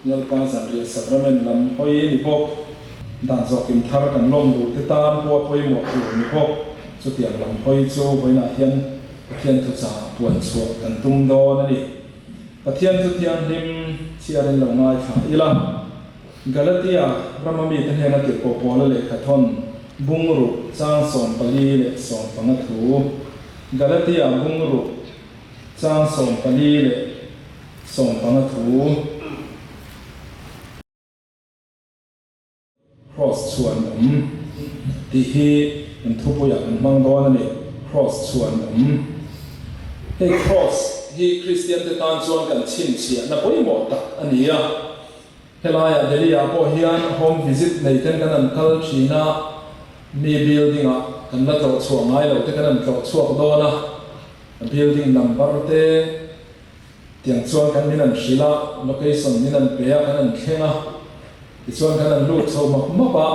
Lalpa Zanriah Sacrament lam hawi ni bawk. Dan zawhkim thar kan lawm duh te tan pawh a pawimawh tur ni bawk. Chutiang lam hawi chu vawiinah hian Pathian thuchah puan chhuah kan tum dawn a ni. Pathian chu thianghlim chhiarin lo ngaithla ila. Galatia rama mite hnena tirhkoh Paula lehkhathawn bungruk chang 44 15 thu. Galatia bungruk chang 44 15 thu. Kraws chhuan awm tih hi kan thupuiah kan hmang dawn a ni. Kraws chhuan awm. Hei kraws hi Kristiante tan chuan kan chhinchhiahna pawimawh tak a ni a. Helaiah Delhi-ah pawh hian home visit nei ten kan han kal thin a, mi building-ah kan la tlawh chhuah ngai lo te kan han tlawh chhuak dawn a, building number te tiang chuan kan min han hrilh a, location min han pe a, kan han thleng a, tichuan kan han lut chho map map a,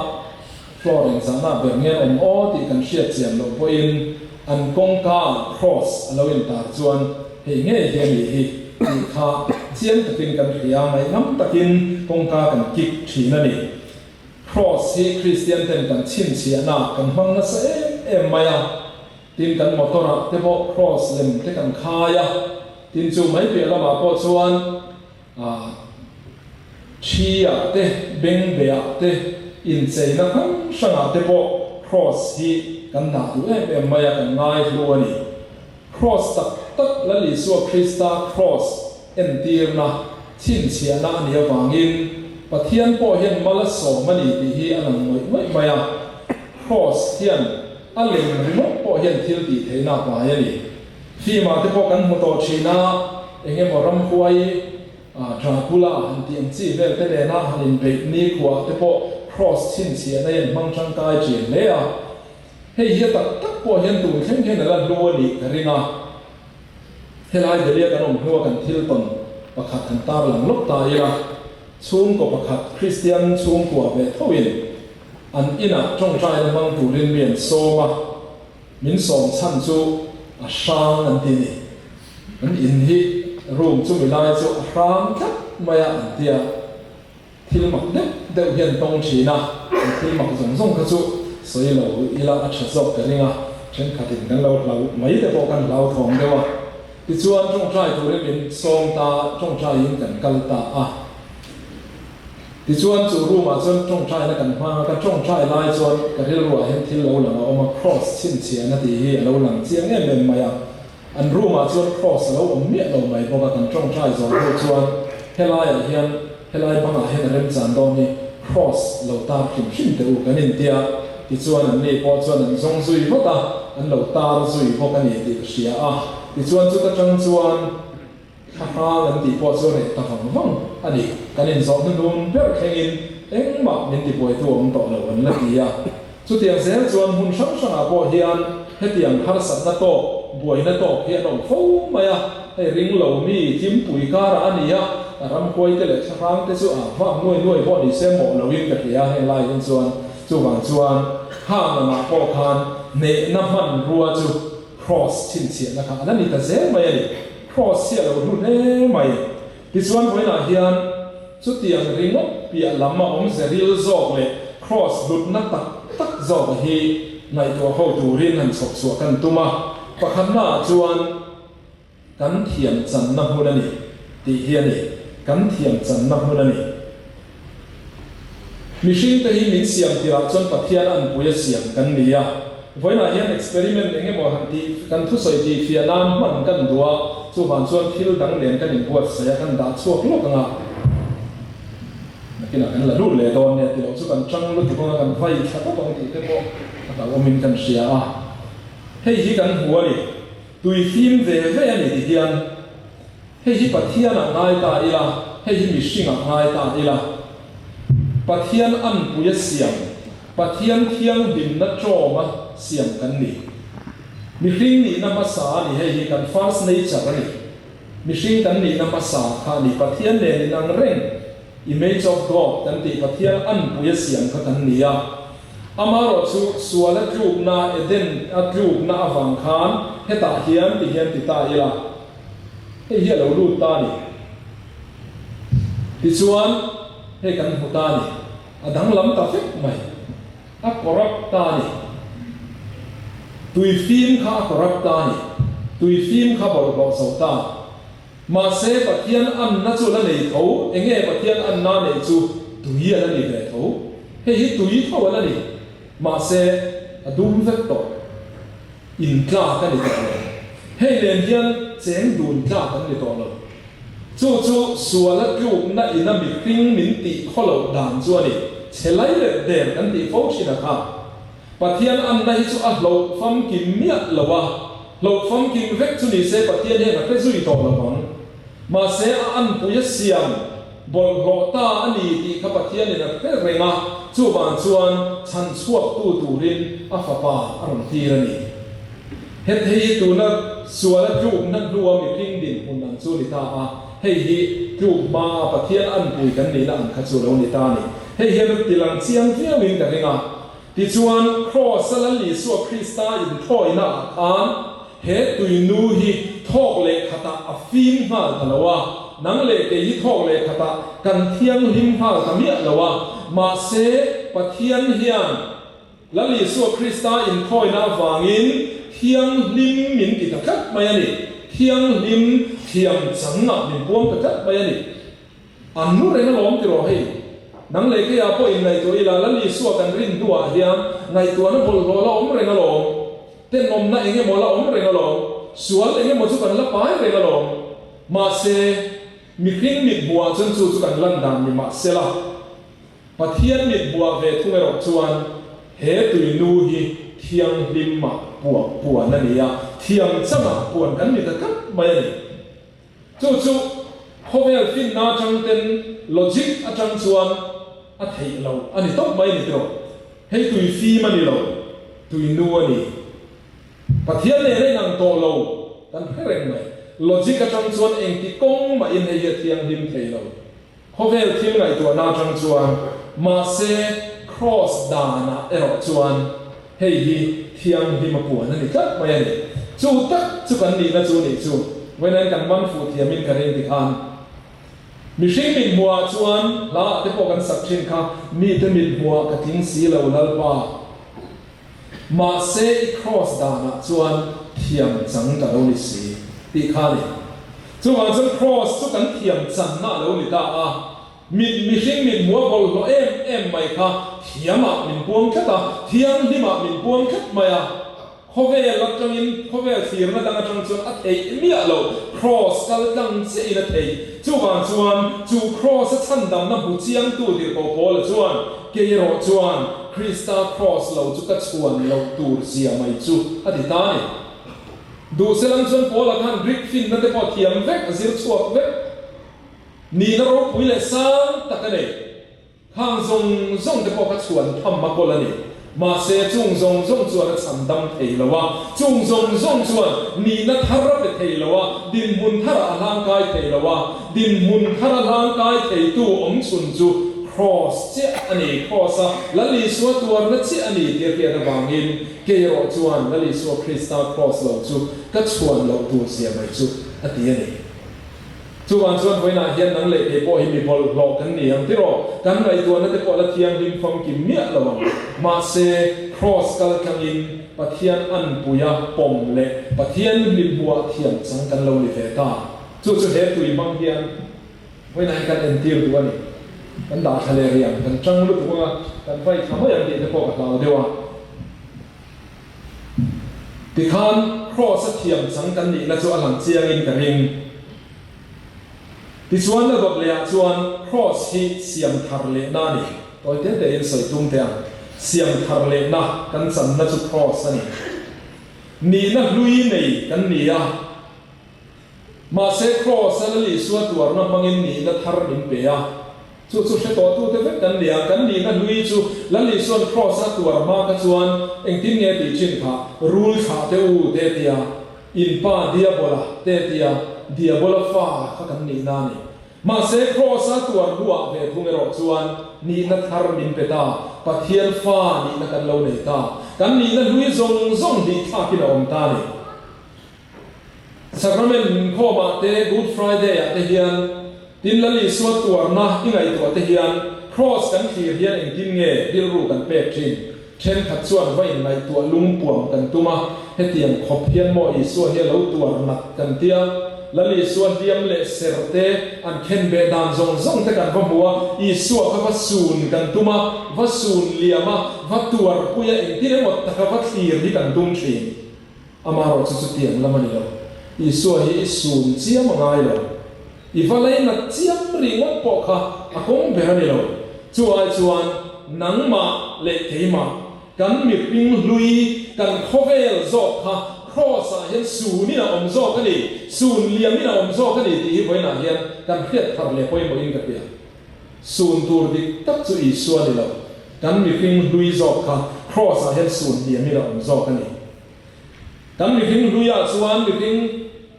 floor engzahna ber nge an awm aw tih kan hriat chian loh pawhin an kawngka cross a lo intar chuan Hei ngei hi a nih hi tih kha chiang takin kan hria, ngaihnam takin kawngka kan kik thin a ni. Cross hi Kristian ten kan chhinchhiahna kan hmang nasa em em mai a, tin kan motor ah te pawh cross lem te kan khai a, tin chu mai piah lamah pawh chuan ah thi ah te, bengbeh ah te, incheina hrang hrangah te pawh cross hi kan dah duh em em mai a, kan ngai hlu a ni. Kraws tak tak Lal Isua Krista kraws entirna, chhinchhiahna a nih avangin Pathian pawh hian mal a sawm a ni tih hi a lang ngawih ngawih mai a. Kraws hian a lem ringawt pawh hian thil tih theihna a pai a ni. Film-ah te pawh kan hmu tawh thin a, eng emaw ramhuai Dracula han tih ang chi vel te nena han inbeih nikhuaah te pawh kraws chhinchhiahna hian hmang tangkai thin hle a. Hei hi a tak tak pawh hian tun thleng hian a la hlu a nih ka ring a. Helai Delhi-a kan awm hnua kan thil tawn pakhat han tar lang lawk ta ila, chhungkaw pakhat Kristian chhungkua ve thoin an inah tawngtaina hmang turin mi an sawm a, min sawm chhan chu a hrang an ti a ni. An in hi room chumi lai chu a hrang tlat mai a an ti a. Thil mak deuh deuh hian tawng thin a, an thil mak zawng zawng kha chu sawi lo ila a tha zawk ka ring a, thenkhatin kan lo hlau mai te pawh kan hlauthawng deuh a. Tichuan tawngtai turin min sawm ta, tawngtaiin kan kal ta a. Tichuan chu room ah chuan tawngtaina kan hmang a, ka tawngtai lai chuan ka rilruah hian thil lo lang a awm a, cross chhinchhiahna tih hi a lo lang chiang em em mai a. An room ah chuan cross a lo awm miah lo mai bawk a, kan tawngtai zawh hnu chuan helai ah hian helai bang ah hian a remchan dawn hi cross lo tar hrim hrim teh u kan intia, tichuan an ni pawh chuan an zawng zui vat a, an lo tar zui bawk a ni tih ka hria a, tichuan chuta tang chuan thla hrang an tih pawh chu reh ta vang vang a ni, kan inzawh hnuhnun ber thlengin engmah min tibuaitu awm tawh lo an la ti a. Chutiang zel chuan hmun hrang hrangah pawh hian hetiang harsatna tawk, buaina tawk hi an awm fo mai a, hei ring lo mi Tlimpui karah a ni a, a ramhuaite leh thlahrangte chu a vak nuai nuai pawh ni se mawh loin ka hria heng lai hin chuan chuvang chuan khang lamah pawh khan hnehna hmanrua chu Kraws chhinchhiahna kha a la ni ta zel mai a ni. Kraws hi a lo hlu hle mai. Tichuan vawiinah hian chutiang ringawt piah lam a awm ze ril zawk leh Kraws hlutna tak tak zawk hi ngaihtuah ho turin han chhawp chhuah kan tum a. Pakhatnaah chuan kan thiam channa hmun a ni tih hi a ni. Kan thiam channa hmun a ni. Mihringte hi min siam tirah chuan Pathian anpui a siam kan ni a. Vawiinah hian experiment eng emaw han tih, kan thusawi tih fiah nan hman kan duh a, chuvang chuan thil dang nen kan inbuatsaih a, kan dah chhuak lawk ang a, nakinah kan la lut leh dawn nia tih loh chu kan chang lutuk ang a, kan vai thla tawp ang tih te pawh a hlauhawmin kan hria a. Hei hi kan hmu a ni, tui fim ve ve a ni ti hian. Hei hi Pathianah ngai ta ila, hei hi mihringah ngai ta ila. Pathian anpuia siam, Pathian thianghlimna tawma siam kan ni. Mihring nihna hmasa a ni, hei hi kan first nature a ni. Mihring kan nihna hmasa kha a ni, Pathian nen inang reng, image of God kan tih Pathian anpuia siam kha kan ni a. Amaherawh chu sual a tlukna, Eden a tlukna avang khan hetah hian ti hian ti ta ila. Hei hi a lo lut ta a ni. Tichuan, hei kan hmu ta a ni. A danglam ta vek mai. A corrupt ta a ni. Tui fim kha a corrupt ta a ni. Tui fim kha bawlhhlawh zo ta. Mahse, Pathian anna chu la nei tho. Enge Pathian anna neih chu? Tui a la ni ve tho. Hei hi tui tho a la ni. Mahse, a dum vek tawh. In tlak a ni tawh lo. Hei nen hian cheng dun tlak an ni tawh lo. Chu chu suala tlukna ina mihring min tih khaw loh dan chu a ni. Chhe lai let der kan tih fo thin a kha. Pathian anna hi chu a hloh famkim miah lo a, hloh famkim vek chu ni se Pathian hian a hre zui tawh lo vang. Mahse a anpui a siam bawlhhlawh ta a ni tih kha Pathianin a hre reng a, chuvang chuan chhan chhuaktu turin a fapa a rawn tir a ni. Hethei hi tuna suala tlukna hnua mihring dinhmun ang chu ni ta a, hei hi tluk hmaa Pathian anpui kan nihna ang kha chu lo ni ta a ni. Hei hian tilang chiang viauin ka ring a. Tichuan, Kraws-a Lal Isua Krista inthawina ah khan he tuinu hi thawk leh khatah a fim nghal ta lo a, nang leh kei hi thawk leh khatah kan thianghlim nghal ta miah lo a, mahse Pathian hian Lal Isua Krista inthawina avangin thianghlim min ti ta tlat mai a ni, thianghlim thiam changah min puang ta tlat mai a ni. An nu reng alawm ti rawh hei. Nang leh keiah pawh inngaihtuah ila Lal Isua kan rin hnuah hian ngaihtuahna bawlhhlawh la awm reng alawm, tenawmna eng emaw la awm reng alawm, sual eng emaw chu kan la pai reng alawm. Mahse, mihring mit hmuhah chuan chu chu kan lan dan ni mahsela, Pathian mit hmuhah ve thung erawh chuan he tui nu hi thianghlimah puah puan a ni a, thiam changah puan kan ni ta tlat mai a ni. Chu chu khawvel finna atang ten logic atang chuan a theih lo a ni tawp mai a ni tiraw? Hei tui fim a ni lo, tui nu a ni. Pathian nen a inang tawh lo kan hre reng mai. Logic atang chuan engti kawng mahin hei hi a thianghlim thei lo. Khawvel thil ngaihtuahna atang chuan mahse Kraws danah erawh chuan hei hi thianghlim a puan a ni tlat mai a ni. Chu tak chu kan nihna chu nih chu vawiin kan man fuh thiamin ka ring tikhan mihring mit hmuhah chuan hla ah te pawh kan sak thin kha mite mit hmuhah ka tling si lo Lalpa Mahse i Kraws danah chuan thiam chang ka lo ni si tih kha a ni. Chuvang chuan Kraws chu kan thiam channa a lo ni ta a, mit mihring mit hmuh a bawlhhlawh em em mai kha thiamah min puang tlat a, thianghlimah min puang tlat mai a. Khawvel atangin, khawvel thlirna dang atang chuan a theih miah lo, Kraws kal tlang chiahin a theih. Chuvang chuan chu Kraws a chhandamna hmu chiangtu tirhkoh Paula chuan, Kei erawh chuan Krista Kraws lo chu ka chhuan loh tur zia mai chu a ti ta a ni. Duhselang chuan Paula khan Greek finna te pawh thiam vek, a zir chhuak vek. Nihna ropui leh sang tak a nei. Khang zawng zawng te pawh kha chhuan tham a kawl a ni. Mahse chung zawng zawng chuan a chhan dam thei lo a, chung zawng zawng chuan nihna thar a pe thei lo a, dinhmun tharah a hlangkai thei lo a, dinhmun thar a hlangkai theitu awm chhun chu Kraws chiah a ni, Kraws a Lal Isua tuarna chiah a ni tih a hriat avangin kei erawh chuan Lal Isua Krista Kraws lo chu ka chhuan loh tur zia mai chu a ti a ni. Chuvang chuan vawiinah hian nang leh kei pawh hi mi bawlhhlawh kan ni ang tiraw? Kan ngaihtuahna te pawh la thianghlim famkim miah lo ang. Mahse, Kraws kal tlangin Pathian anpuia pawm leh Pathian hlimhmuhah thiam chang kan lo ni ve ta. Chu chu he tui hmang hian vawiinah hian kan entir duh a ni. Kan dah thla leh riang, kan tang lutuk anga kan vai thla mai ang tih te pawh ka hlau deuh a. Tikhan Kraws a thiam chang kan nihna chu a lang chiangin ka ring. Tichuan a dawt lehah chuan Kraws hi siam thar lehna a ni. Tawi te tein sawi tum teh ang. Siam thar lehna kan channa chu Kraws a ni. Nihna hlui nei kan ni a. Mahse Kraws a Lal Isua tuarna hmangin nihna thar min pe a. Chu chu hre tawhtute vek kan ni a, kan nihna hlui chu Lal Isua'n Kraws a tuar hma kha chuan engtin nge tih chin kha, Rul thlah te u te tia, in pa Diabola te tia, Diabola fa kha kan nihna a ni. Mahse Kraws a tuar hnuah ve thung erawh chuan nihna thar min pe ta, Pathian fa nihna kan lo nei ta, kan nihna hlui zawng zawng dihthlakin a awm ta a ni. Sacrament inkhawmah te, Good Friday ah te hian. Tin, Lal Isua tuarna i ngaihtuah te hian Kraws kan thlir hian engtin nge rilru kan pek thin? Thenkhat chuan va inngaihtuah lungpuam kan tum a, hetiang khawp hian maw Isua hi a lo tuar nat kan tia, Lal Isua hliam leh ser te, an khenbeh dan zawng zawng te kan va hmu a, Isua kha va sun kan tum a, va sun liam a, va tuarpui a, engtin emaw taka va thlir hi kan tum thin. Amaherawhchu chutiang lam a ni lo. Isua hi i sun chiam a ngai lo. I va leinat chiam ringawt pawh kha a kawng ber a ni lo. Chu ai chuan nangmah leh keimah, kan mihring hlui, kan khawvel zawk kha Kraws-ah hian sunin a awm zawk a ni, sun liamin a awm zawk a ni tih hi vawiinah hian kan hriat thar leh pawimawhin ka hria. Sun tur dik tak chu Isua ni lo, kan mihring hlui zawk kha Kraws-ah hian sun liamin a awm zawk a ni. Kan mihring hluiah chuan mihring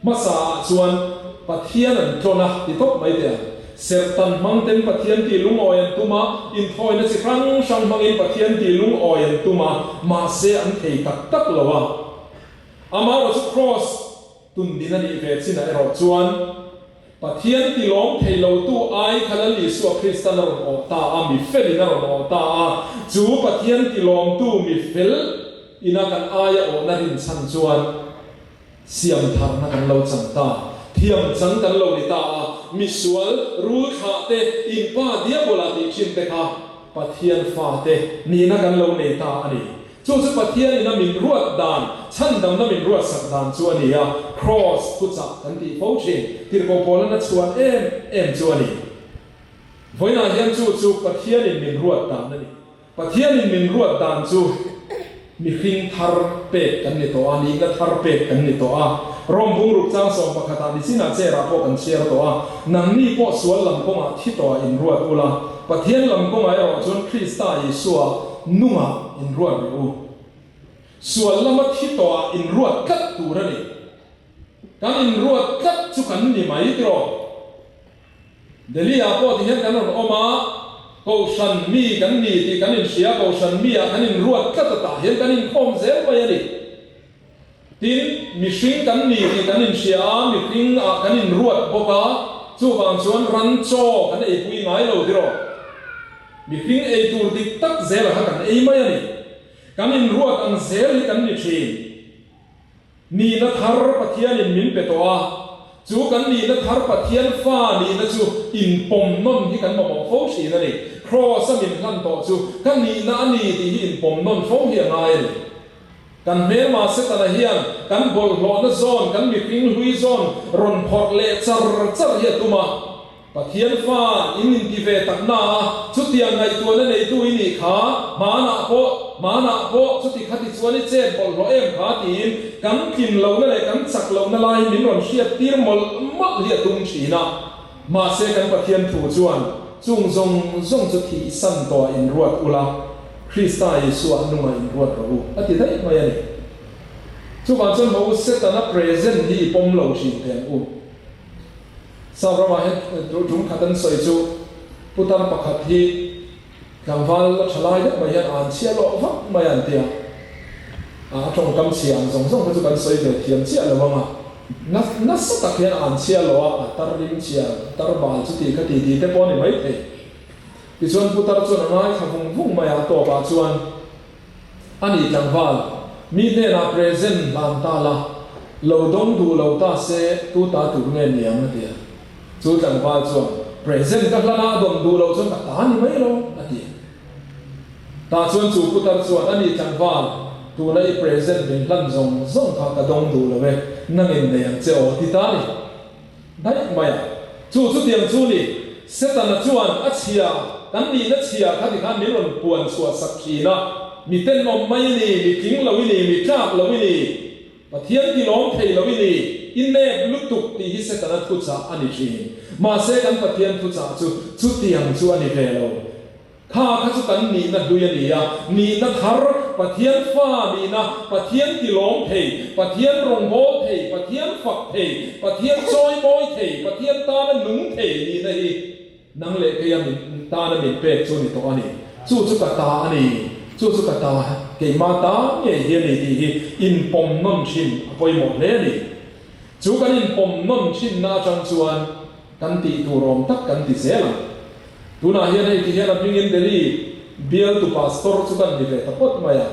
hmasaah chuan Pathian an tlawn a ti tawp mai teh ang. Serhtan hmang ten Pathian tih lungawi an tum a, inthawina chi hrang hrang hmangin Pathian tih lungawi an tum a, mahse an thei tak tak lo a. Amaherawhchu Kraws tundin a nih ve chinah erawh chuan Pathian ti lawm thei lotu ai kha Lal Isua Kristan a rawn awh ta a, mi felin a rawn awh ta a. Chu Pathian ti lawmtu mi fel ina kan aia awhna rinchhan chuan siam tharna kan lo chang ta, thiam chang kan lo ni ta a. Misual, rul thlah te, inpa diabola tih thin te kha Pathian fate nihna kan lo nei ta a ni. Chu chu Pathianin a min ruat dan, chhandamna min ruatsak dan chu a ni a, Kraws thuchah kan tih fo thin, tirhkoh pawlana chhuan em em chu a ni. Vawiinah hian chu chu Pathianin min ruat dan a ni. Pathianin min ruat dan chu mihring thar pek kan ni tawh a, nihna thar pek kan ni tawh a. Rom bungruk chang 11 ah nichinah chair-ah pawh kan chhiar tawh a, nangni pawh sual lam kawngah thi tawhah inruat ula, Pathian lam kawngah erawh chuan Krista Isua Nungah inruat rawh u. Sual lama thi tawhah inruat tlat tur a ni. Kan inruat tlat chu kan ni mai tiraw? Delhi-ah pawh tihian kan rawn awm a, Kohhran mi kan ni tih kan inhria, Kohhran mi-ah kan inruat tlat a tah hian kan inkhawm zel mai a ni. Tin, mihring kan ni tih kan inhria a, mihring-ah kan inruat bawk a, chuvang chuan ran chaw kan eipui ngai lo tiraw? Mihring ei tur dik tak zela kha kan ei mai a ni. Kan inruat ang zel hi kan ni thin. Nihna thar Pathianin min pe tawh a, chu kan nihna thar Pathian fa nihna chu inpawm nawn hi kan mamawh fo thin a ni. Kraws-a min hlan tawh chu ka nihna a ni tih hi inpawm nawn fo hi a ngai a ni. Kan hmelma Setana hian kan bawlhhlawhna zawn, kan mihring hlui zawn rawn phawrh leh char char hi a tum a. Pathian fa in inti ve tak na a, chutiang ngaihtuahna neitu i nih kha, hmanah pawh, hmanah pawh chuti khati chuan i chet bawlhhlawh em kha tiin kan tlin lohna leh kan chak lohna lai min rawn hriat tir mawlh mawlh hi a tum thin a. Mahse kan Pathian thu chuan chung zawng zawng chu thihsan tawhah inruat ula, Krista Isua nungah inruat rawh u, a ti daih mai a ni. Chuvang chuan haw u Setana present hi i pawm lo thin teh ang u. Sap ramah hian tum khat an sawi chu putar pakhat hi tlangval a tha lai deuh mai hian an chhia lawh vak mai a an ti a, a tawngkam chhia ang zawng zawng kha chu kan sawi ve thiam chiah lo ang a, nasa tak hian an chhia lawh a, a tar rim chhia, tar bal chu ti kha ti ti te pawh a ni maithei. Tichuan putar chuan a ngaithla vung vung mai a, a tawpah chuan A ni tlangval, mi hnenah present hlan ta la, lo dawng duh lo ta se tu ta tur nge niang a ti a. Chu tlangval chuan, Present ka hlan a, a dawn duh loh chuan ka ta ni mai lo, a ti a. Tah chuan chu putar chuan, A ni tlangval, tuna i present min hlan zawng zawng kha ka dawng duh lo e, nangin nei ang che aw, ti ta ni. Daih mai a. Chu chutiang chu ni, Setana chuan a chhia, kan nihna chhia kha tikhan min rawn puan chhuah sak thin a, mi tenawm mai i ni, mi tling lo i ni, mi tlak lo i ni, Pathian ti lawm thei lo i ni, i nep lutuk tih hi Setana thuchah a ni thin. Mahse kan Pathian thuchah chu chutiang chu a ni ve lo. Kha kha chu kan nihna hlui a ni a, nihna thar, Pathian fa nihna, Pathian tilawm thei, Pathian rawngbâwl thei, Pathian fak thei, Pathian chawimawi thei, Pathian tâna nung thei nihna hi nang leh keia min tâna min pêk chu a ni tawh a ni. Chu chu ka ta a ni, chu chu ka ta, keimah ta ngei hi a ni tih hi inpawm nawn thin a pawimawh hle a ni. Chu kan inpawm nawn thinna atang chuan. Kan tih tur awm tak kan ti zel ang. Tunah hian hei ti hian a hmingin Delhi bialtu pastor chu kan ni ve ta phawt mai a.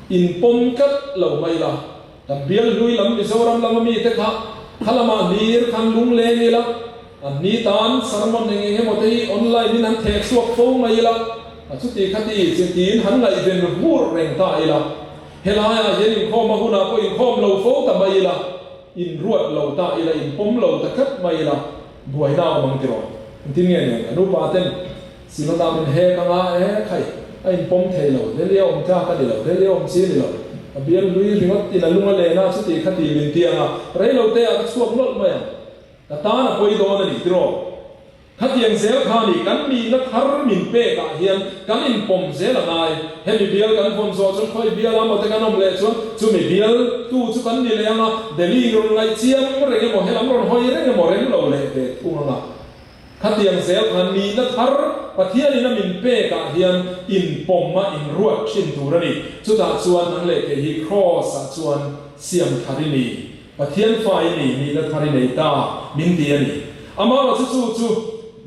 In pawm tlat lo mai la, kan bial hlui lam Mizoram lama mite kha kha lamah hlir khan lungleng ila, an ni tan sermon eng eng emaw te hi online in han theh chhuak fo mai ila, a chuti khati chi tiin han ngaihven vur reng ta ila, helaiah hian inkhawm a hunah pawh inkhawm lo fo ta mai ila. In ruat lo ta ila, in pawm lo ta tlat mai ila, buaina a awm ang tiraw? Engtin nge nen a nupa ten Synod-ah min hek anga, e khai, a in pawm thei lo, Delhi a awm tlak a ni lo, Delhi a awm chi a ni lo, a bial hlui ringawt in a lung a len a, chuti kha ti min ti anga, rei lo te ah ka chhuak nawlh mai ang, ka tan a pawi dawn a ni tiraw? Khatiang zel kha ni, kan nihna thar min pek ah hian kan inpawm zel a ngai. Hemi bial kan vawn zawh chuan khawi bial a maw te kan awm leh chuan chumi bial tu chu kan ni leh ang a, Delhi rawn ngaih chiang reng emaw helam rawn hawi reng emaw rem lo leh ve thung ang a. Khatiang zel khan nihna thar Pathian in a min pek ah hian inpawm a inruat thin tur a ni. Chutah chuan nang leh kei hi Kraws ah chuan siam thar i ni. Pathian fa i ni, nihna thar i nei ta, min ti a ni. Amaherawh chu chu chu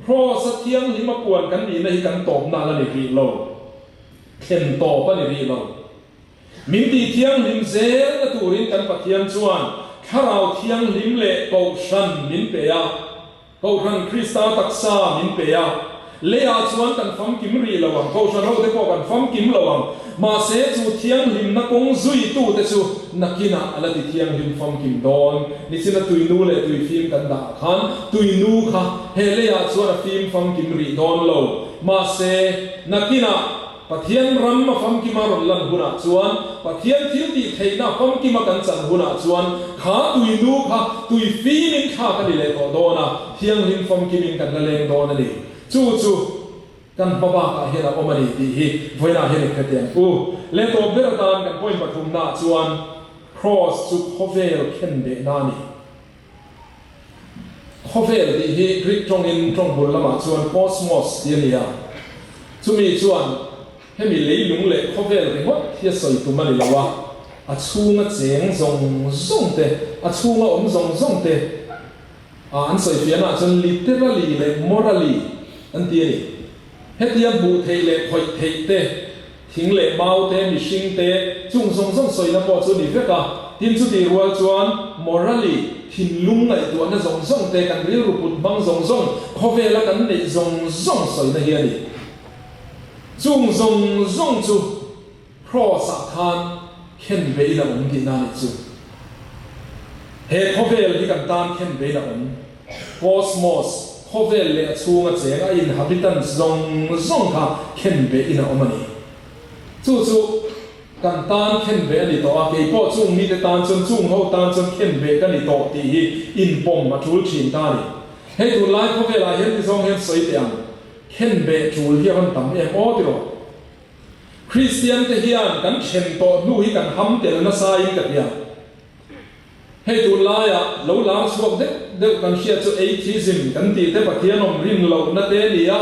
Kraws-a thianghlim a puan kan nihna hi kan tawpna la ni rih lo. Thlen tawp a ni rih lo. Min tih thianghlim zelna turin kan Pathian chuan Thlarau Thianghlim leh Kohhran min pe a. Kohhran Krista taksa min pe a, leiah chuan kan famkim rih lo ang, Kohhran hote pawh kan famkim lo ang, mahse chu thianghlimna kawng zuitute chu nakinah a la ti thianghlim famkim dawn. Nichina tuinu leh tuifim kan dah ah khan tuinu kha he leiah chuan a fim famkim rih dawn lo, mahse nakinah, Pathian ram a famkima rawn lan hunah chuan, Pathian thil tih theihna famkima kan chan hunah chuan kha tui nu kha tui fimin thlak a ni leh tawh dawn a, thianghlim famkimin kan la leng dawn a ni. Chu chu kan hma bakah hian a awm a ni tih hi vawiinah hian i hre teh ang u. Leh tawp ber atan kan point pathumnaah chuan Kraws chu khawvel khenbehna a ni. Khawvel tih hi Greek tawngin tawng bul lamah chuan kosmos tih a ni a. Chumi chuan hemi leilung leh khawvel ringawt hi a sawi tum a ni lo a, a chhunga cheng zawng zawng te, a chhunga awm zawng zawng te a an sawi fiahnaah chuan literally leh morally an ti a ni. Hetia hmuh theih leh khawih theih te, thing leh mau te, mihring te, chung zawng zawng sawina pawh chu ni vek a. Tin, chutih rual chuan morally, thinlung ngaihtuahna zawng zawng te, kan rilru put hmang zawng zawng, khawvela kan neih zawng zawng sawina hi a ni. Chung zawng zawng chu Kraws-ah khan khen bein a awm tihna a nih chu. He khawvel hi kan tan khen bein a awm. Cosmos, khawvel leh a chhunga cheng a inhabitants zawng zawng kha khen beh in a awm a ni. Chu chu kan tan khen beh a ni tawh a, kei pawh chung mite tan chuan chung ho tan chuan khen beh ka ni tawh tih hi inpawm a tul thin ta a ni. Hei tunlai khawvelah hian ti zawng hian sawi teh ang, khen beh tul hi a rawn tam em aw tiraw? Kristian te hian kan then tawh hnu hi kan ham tel nasa in ka hria. Hei tunlaia lo lar chhuak deuh deuh kan hriat chu atheism kan tih te Pathian awm rin lohna te a ni a,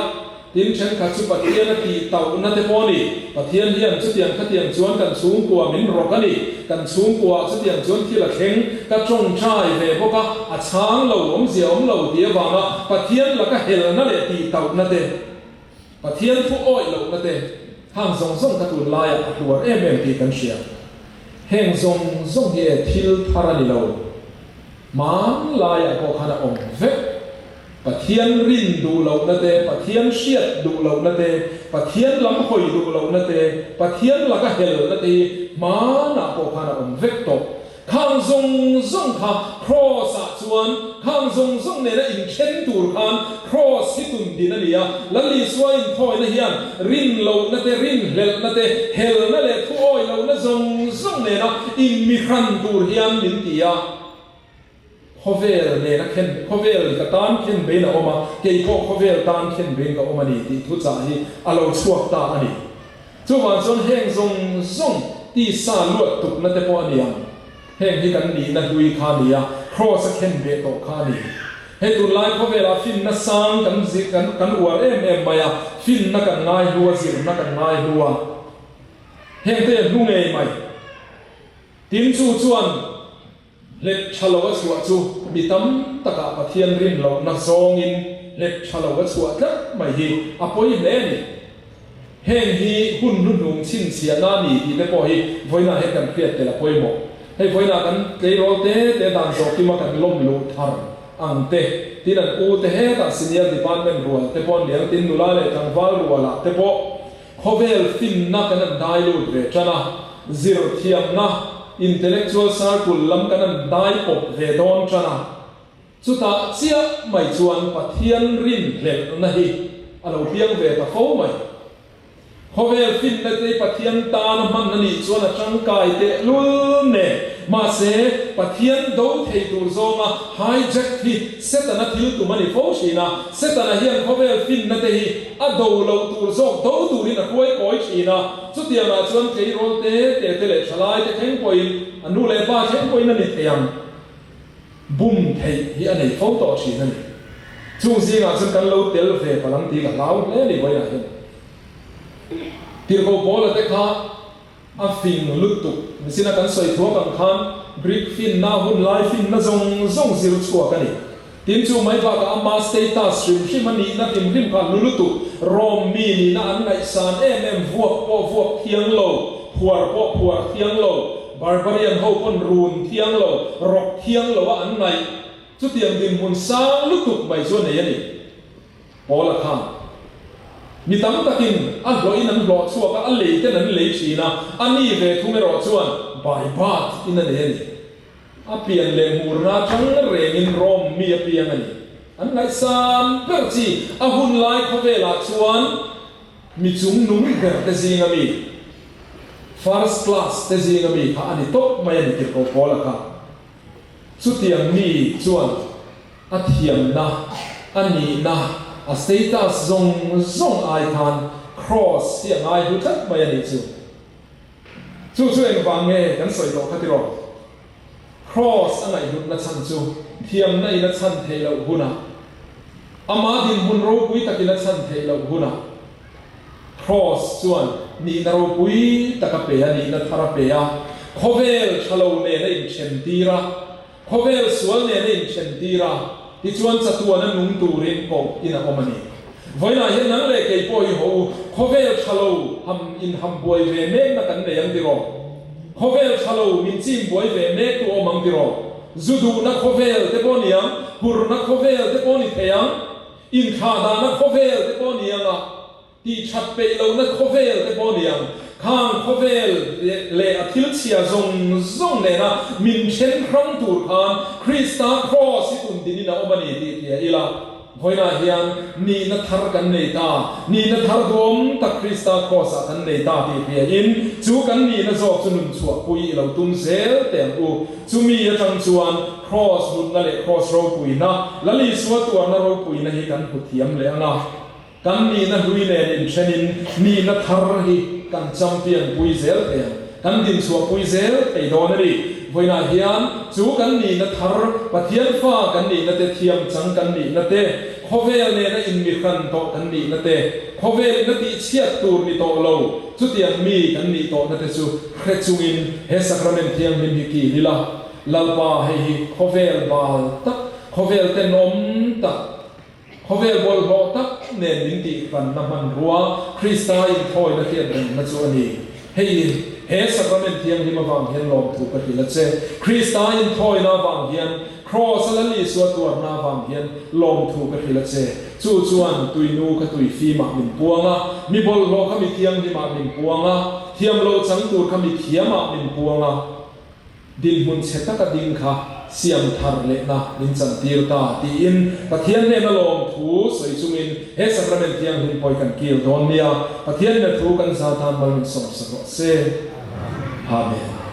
tin thenkhat chu Pathian a tih tauhna te pawh a ni. Pathian hian chutiang khatiang chuan kan chhungkua min rawk a ni, kan chhungkuaah chutiang chuan thil a thleng, ka tawngtai ve bawk a, a chhang lo, awmzia awm lo tih avanga Pathian laka helna leh tih tauhna te. Pathian thu awih lohna te hang zawng zawng kha tunlaiah a hluar em em tih kan hria. Heng zawng zawng hi e thil thar a ni lo. Hmanlaiah pawh khan a awm vek. Pathian rin duh lohna te, Pathian hriat duh lohna te, Pathian lam hawi duh lohna te, Pathian laka helna te hi hmanah pawh khan a awm vek tawh. Khang zawng zawng kha Kraws-ah chuan khang zawng zawng nena inthen tur khan Kraws hi tun din a ni a. Lal Isua inthawina hian rin lohna te, rinhlelhna te, helna leh thuawi lohna zawng zawng nena inmihran tur hian min ti a. Khawvel nena khen, khawvel ka tan khen bein a awm a, kei pawh khawvel tan khen bein ka awm a ni tih thuchah hi a lo chhuak ta a ni. Chuvang chuan heng zawng zawng tisa luat tukna te pawh a ni ang. Heng hi kan nihna hlui kha a ni a, Kraws a khen beh tawh kha a ni. Hei tunlai khawvelah finna sang kan kan kan uar em em mai a, finna kan ngai hlu a, zirna kan ngai hlu a. Heng te hlu ngei mai. Tin chu chuan Hlep tha lo a chhuah chu mi tam takah Pathian rin lohna zawngin hlep tha lo a chhuah tlat mai hi a pawi hle a ni. Heng hi hun hnuhnung chhinchhiahna a ni tih te pawh hi vawiinah hian kan hriat tel a pawimawh. Hei vawiinah kan tleirawl te te dan zawh kima kan lawm luh thar ang te, tin an u te hetah senior department rual te pawh an ni ang, tin nula leh tlangval rualah te pawh khawvel finna kan an dai lut ve tan a, zir thiamna, intellectual circle, lam kan an dai pawp ve dawn tan a. Chutah chiah mai chuan Pathian rinhlelhna hi a lo piang ve ta fo mai. Khawvel finna te hi Pathian tana hman a nih chuan a tangkai tehlul nen. Mahse, Pathian do thei tur zawnga hijack hi Setana thil tum a ni fo thin a. Setana hian khawvel finna te hi a do loh tur zawk do turin a hruai kawi thin a. Chutiangah chuan tleirawl te te te leh thalai te thleng pawhin, a nu leh pa thleng pawhin a ni thei ang. Bum theih hi a nei fo tawh thin a ni. Chung zingah chuan kan lo tel ve palh ang tih ka hlau hle a ni vawiinah hian. Tirhkoh Paula te kha a fing lutuk nichin a kan sawi thuak ang khan Greek finna hun lai finna zawng zawng zir chhuak a ni. Tin chu mai bakah ama status hrim hrim a nihna hrim hrim kha hlu lutuk, Rome mi nihna an ngaihsan em em vuak pawh vuak thiang lo, phuar pawh phuar thiang lo, Barbarian ho pawn run thiang lo, rawk thiang lo a an ngaih. Chutiang dinhmun sang lutuk mai chu a nei a ni. Paula khan mi tam takin a hlawhin an hlawh chhuak a, a lei ten an lei thin a, a ni ve thung erawh chuan by birth in a nei a ni. A pian leh hmurna atang rengin Rome mi a piang a ni. An ngaihsan ber chi a hun lai khawvelah chuan mi chung nung ber te zinga mi, first class te zinga mi kha a ni tawp mai a ni Tirhkoh Paula kha. Chutiang mi chuan a thiamna, a nihna, a status zawng zawng ai khan Cross hi a ngai hlu tlat mai a nih chu. Chu chu engvang nge kan sawi tawh kha tiraw? Cross a ngaihhlutna chhan chu thiamna in a chhan theih loh hunah, ama dinhmun ropui takin a chhan theih loh hunah, Cross chuan nihna ropui tak a pe a, nihna thar a pe a, khawvel tha lo nen a inthen tir a, Khawvel sual nen a inthen tir a, tichuan chatuan a nung turin koh in a awm a ni. Vawiinah hian nang leh kei pawh hi haw u, khawvel tha lo ham in ham buai ve mekna kan nei ang tiraw? Khawvel tha lo min chim buai ve mek tu awm ang tiraw? Zu duhna khawvel te pawh ni ang, hurna khawvel te pawh ni thei ang, inthlahdahna khawvel te pawh ni ang a, Tih that peih lohna khawvel te pawh ni ang, khang khawvel leh a thil chhia zawng zawng nena min then hrang tur khan Krista Kraws hi tun dinin a awm a ni tih hria ila, vawiinah hian nihna thar kan nei ta, nihna thar duam tak Krista Kraws ah kan nei ta tih hria in chu kan nihna zawk chu nun chhuahpui i lo tum zel teh ang u. Chumi atang chuan Kraws nunna leh Kraws ropuina, Lal Isua tuarna ropuina hi kan hmu thiam leh ang a. Kan nihna hlui nen inthenin nihna thar hi kan champion pui zel thei ang, kan dinchhuah pui zel thei dawn a ni. Vawiinah hian chu kan nihna thar, Pathian fa kan nihna te, thiam chang kan nihna te, khawvel nena inmihran tawh kan nihna te, khawvel ina tihchhiat tur ni tawh lo, chutiang mi kan nih tawhna te chu hre chungin he Sacrament Thianghlim hi kil ila, Lalpa hei hi khawvel bal tak, khawvel tenawm tak, Khawvel bawlhhlawh tak nen min tihhranna hmanrua Krista inthawina hriat rengna chu a ni. Hei he Sacrament Thianghlim avang hian lawmthu ka hrilh a che. Krista inthawina avang hian, Kraws a Lal Isua tuarna avang hian lawmthu ka hrilh a che. Chu chuan tuinu kha tui fimah min puang a, mi bawlhhlawh kha mi thianghlimah min puang a, thiam lo chang tur kha mi thiamah min puang a. Dinhmun chhe taka ding kha siam thar lehna min chantir ta tiin Pathian hnena lawmthu sawi chungin he Sacrament Thianghlim pawh hi kan kil dawn nia. Pathian hnena thu kan za tan mal min sawmsak rawh se. Amen.